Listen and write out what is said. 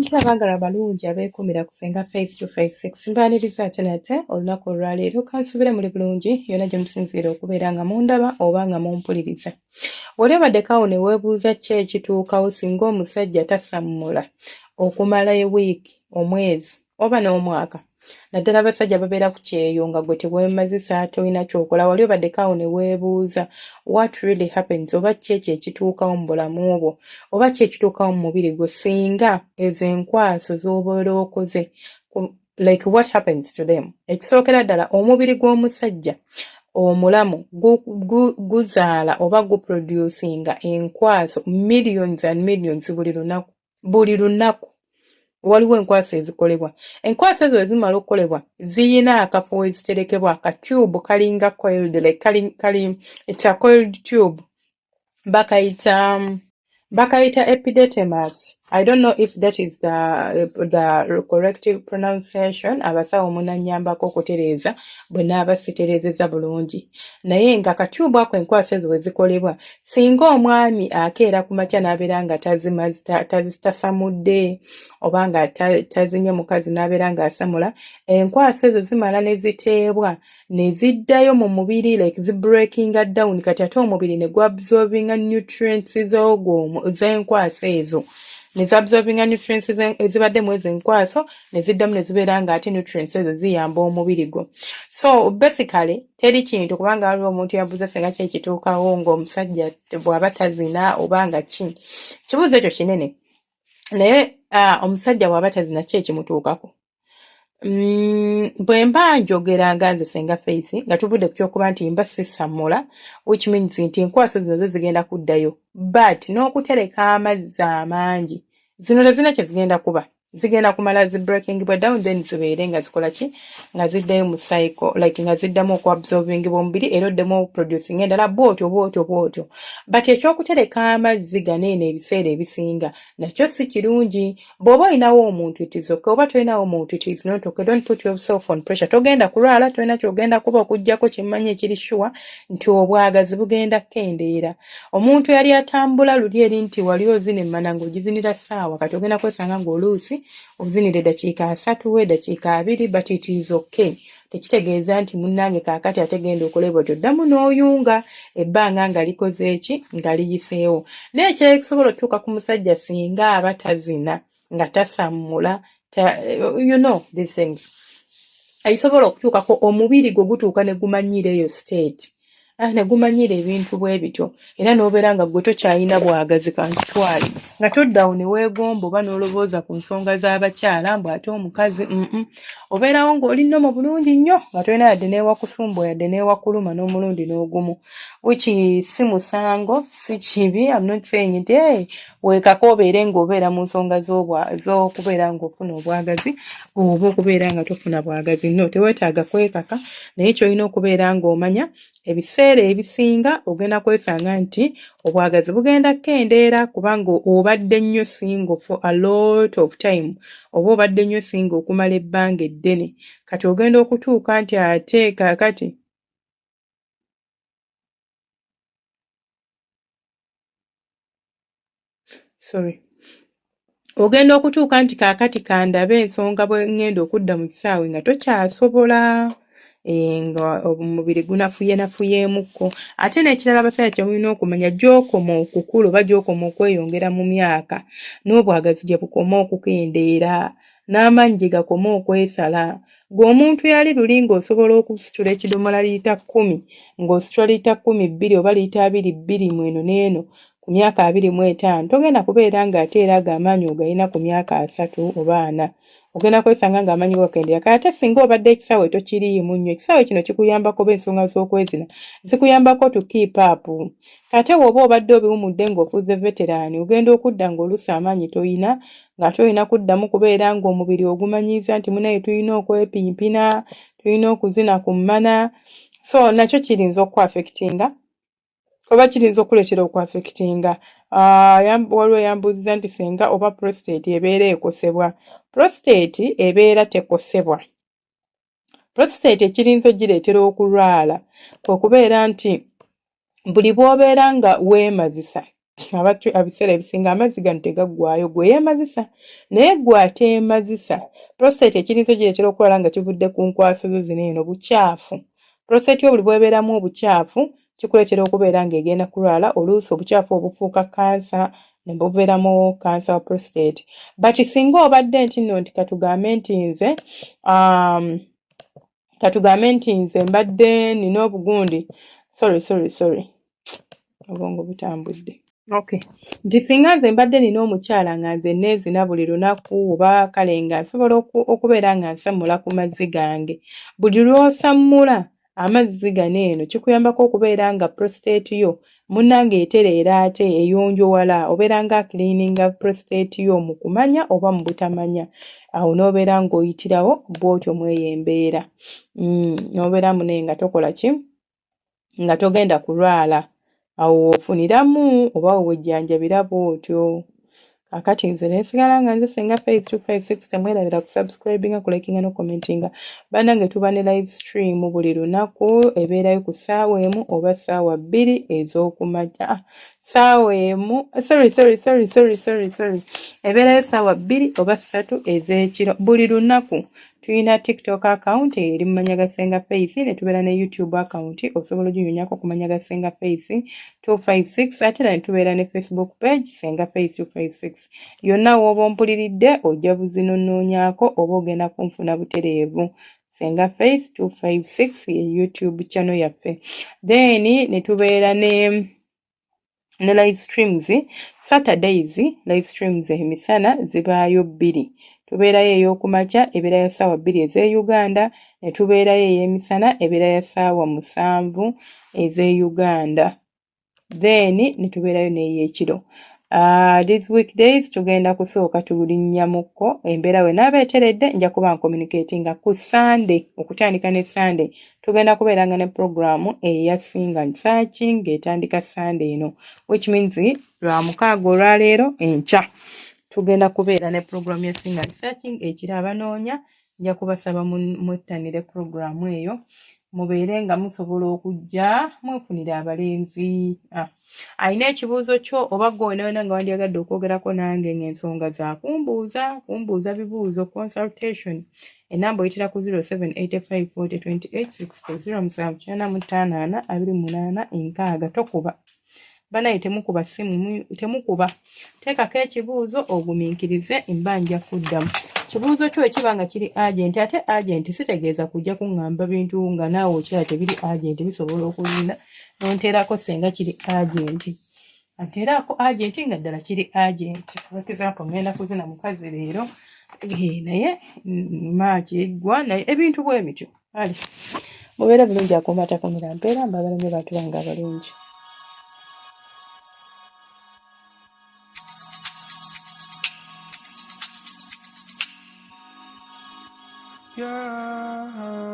Mutya abaagala abalungi abeekuumira ku Ssenga Faith 256, mbaaniriza ate nate olunaku olwaleero. Kansubire muli bulungi yonna gye musinziira okubeera nga mundaba oba nga mumpuliriza. Wali obaddeko awo ne weebuuza ki ekituukawo singa omusajja tasammula okumala ewiiki, omwezi oba n'omwaka? Naddala abasajja ababeera ku kyeyo nga gwe teweemazisa, tolina ky'okola. Wali obaddeko awo ne weebuuza what really happens oba ki ekyo ekituukawo mu bulamu bwo oba ki ekituukawo mu mubiri gwo singa ezo enkwaso z'obeera okoze, like what happens to them? Ekisookera ddala, omubiri gw'omusajja omulamu guzaala oba guproducinga enkwaso millions and millions buli lunaku. Buli lunaku waliwo enkwaso ezikolebwa. Enkwaso ezo bwe zimala okukolebwa ziyina akafo we ziterekebwa, akatube kalinga coiled, like kali, kali, it's a coiled tube, bakayita epididymis. I don't know if that is the correct pronunciation. Abasawo munannyambako okutereeza bwe naaba sitereezezza bulungi. Naye nga katube ako enkwaso ezo bwe zikolebwa, singa omwami akeera ku makya n'abeera nga tasamudde oba nga tazinye mukazi n'abeera ng'asamula, enkwaso ezo zimala ne ziteebwa ne ziddayo mu mubiri, like zibreakinga down. Kati ate omubiri ne gwabsorbinga nutrients z'ogwo z'enkwaso ezo, ne zabsorbinga nutrients ezibadde mu ezo enkwaso, ne ziddamu ne zibeera ng'ate nutrients ezo ziyamba omubiri gwo. So basically teri kintu, kubanga waliwo omuntu yabuuza senga ki ekituukawo ng'omusajja bw'aba tazina oba nga ki. Kibuuzo ekyo kinene, naye omusajja bw'aba tazina ki ekimutuukako? Bwe mba njogera nga nze Ssenga Faith, nga tuvudde ku ky'okuba nti mba sisamula, which means nti enkwaso zino zo zigenda kuddayo, but n'okutereka amazzi amangi, zino tezirina kye zigenda kuba. Zigenda kumala zi breakingibwa down, then zibeere nga zikola ki, nga ziddayo mu cycle, like nga ziddamu okuabsorbingibwa omubiri era oddemu okuproducing endala, bw'otyo bw'otyo bw'otyo. But ekyokutereka amazzi gano eno ebiseera ebisinga nakyo si kirungi. Bw'oba olinawo omuntu, it is okay. Oba tolinawo omuntu, it is not okay. Don't put yourself on pressure. Togenda kulwala, tolina kyogenda kuba, okuggyako kyemmanyi ekiri sure nti obwagazi bugenda kukendeera. Omuntu yali atambula luli eri nti wali ozina emmana ng'ogizinira ssaawa, kati ogenda kwesanga ng'oluusi ozinira eddakiika 30, eddakiika 20, but it is okay. Tekitegeeza nti munnange kaakati ate genda okole bw'otyo, ddamu n'oyunga ebbanga nga likoze eki, nga liyiseewo. Naye ekirala ekisobola otuuka ku musajja singa aba tazina, nga tasammula, you know these things, ekisobola okutuukako, omubiri gwo gutuuka ne gumanyiira eyo state, ne gumanyiira ebintu bwe bityo, era n'obeera nga ggwe tokyalina bwagazi kankitwale, nga toddawo ne weegomba oba n'olowooza ku nsonga z'abakyala mbu ate omukazi. Obeerawo ng'oli nnomo bulungi nnyo, nga tolina yadde n'ewakusumbwa yadde n'ewakuluma n'omulundi n'ogumu, which si musango, si kibi. I'm not saying nti hey, weekaka obeere ng'obeera mu nsonga z'okubeera ng'ofuna obwagazi oba okubeera nga tofuna bwagazi. No, teweetaaga kwekaka, naye ky'olina okubeera ng'omanya, ebiseera ebisinga ogenda kwesanga nti obwagazi bugenda kukendeera, kubanga obadde nnyo single for a lot of time, oba obadde nnyo single okumala ebbanga eddene. Kati ogenda okutuuka nti ate kaakati, sorry, ogenda okutuuka nti kaakati kandabe ensonga bwe ŋŋenda okudda mu kisaawe nga tokyasobola, nga omubiri gunafuyenafuyeemukko. Ate n'ekirala, abasajja kye mulina okumanya, gy'okoma okukula oba gy'okoma okweyongera mu myaka, n'obwagazi gye bukoma okukendeera, n'amaanyi gye gakoma okwesala. Ggwe omuntu yali luli ng'osobola okusitula ekidomola liita 10, ng'ositula liita 12 oba liita 22 mu eno n'eno ku myaka 25, togenda kubeera ng'ate era ago amaanyi ogayina ku myaka 30 oba 40. Ogenda kwesanga ng'amaanyi go gakendeera. Kale ate singa obadde ekisaawe tokiriimu nnyo, ekisaawe kino kikuyambako oba ensonga z'okwezina zikuyambako to keep up. Ate bw'oba obadde obiwumudde ng'ofuuse veteran, ogenda okudda ng'oluusi amaanyi toyina, ng'ate olina kuddamu kubeera ng'omubiri ogumanyiiza nti munnaye tulina okwepimpina, tulina okuzina ku mmana. So nakyo kiyinza okuaffectinga oba kiyinza okukuleetera okuaffectinga. Waliwo eyambuuzizza nti singa oba prostate ebeera ekosebwa. Prostate ebeera tekosebwa. Prostate ekirinza ogireetera okulwala kwe kubeera nti buli bw'obeera nga weemazisa Abantu ebiseera ebisinga amazzi gano tegaggwaayo, gwe yeemazisa naye gwe ateemazisa prostate ekiyinza ogireetera okulwala nga kivudde ku nkwaso zo zino eno bukyafu. Prostate yo buli bw'ebeeramu obukyafu kikuleetera okubeera ng'egenda kulwala, oluusi obukyafu obufuuka kansa ne bubeeramu kansa wa prostate. But singa obadde nti nno nti katugambe nti nze katugambe nti nze mbadde nina obugundi, sorry sorry sorry, obwongo butambudde. Okay, nti singa nze mbadde nina omukyala nga nze neezina buli lunaku oba kale nga nsobola okubeera nga nsammula ku mazzi gange, buli lw'osammula amazzi gano eno kikuyambako okubeera nga prostate yo munnange etereera ate eyonjowala, obeera nga akiliininga prostate yo mu kumanya oba mu butamanya, awo n'obeera ng'oyitirawo bw'otyo mw'eyo embeera n'obeera munaye nga tokola ki, nga togenda kulwala, awo w'ofuniramu oba wewejjanjabira bw'otyo. Kaakati nze ne nsigala nga nze Ssenga Faith 256, temwerabira kusubscribinga, kulikinga n'okucommentinga. Bannange tuba ne live stream buli lunaku, ebeerayo ku ssaawa 1 oba ssaawa 2 ez'okumakya. Ah, ssaawa 1, sorry sorry sorry sorry sorry sorry, ebeerayo ssaawa 2 oba 3 ez'ekiro buli lunaku. Tulina TikTok account eri mu manya ga Ssenga Faith, ne tubeera ne YouTube account osobola oginyonyako ku manya ga Ssenga Faith 256, ate era ne tubeera ne Facebook page Ssenga Faith 256. Yonna w'oba ompuliridde ojja buzinonoonyaako oba ogenda kunfuna butereevu. Ssenga Faith 256 ye YouTube channel yaffe. Then ne tubeera ne live streams Saturdays, live streams emisana zibaayo 2. Tubeerayo ey'okumakya ebeera ya ssaawa 2 ez'e Uganda, ne tubeerayo ey'emisana ebeera ya ssaawa 7 ez'e Uganda, then ne tubeerayo n'ey'ekiro. These weekdays tugenda kusooka tulinnyamukko embeera we naaba eteredde, nja kuba ncommunicatinga ku Sunday. Okutandika ne Sunday tugenda kubeeranga ne programu eya Sing and Searching ng'etandika Sunday eno, which means lwa mukaaga olwaleero, enkya tugenda kubeera ne programu ya Sing and Searching ekiro. Abanoonya nja kubasaba mwettanire programu eyo, mubeere nga musobola okujja mwefunire abalenzi. Alina ekibuuzo kyo oba gwe wena wena nga wandyagadde okwogerako nange ng'ensonga za kumbuuza kumbuuza bibuuzo, consultation, enamba oyitira ku 0785402860, 0785 28 60. Tokuba banaye, temukuba simu, temukuba. Teekako ekibuuzo ogumiikirize, mba nja kuddamu. Kibuuzo kyo ekiba nga kiri urgent, ate urgent sitegeeza kujja kuŋŋamba bintu nga naawe okiraba tebiri urgent, bisobola okulinda nonteerako senga kiri urgent, anteeraako urgent nga ddala kiri urgent. For example, ngenda kuzina mukazi leero, naye maaki eggwa, naye ebintu bwe bityo. Ale mubeere bulungi, akuuma atakumira mpeera, mbagala nnyo bantu bange abalungi. Yeah.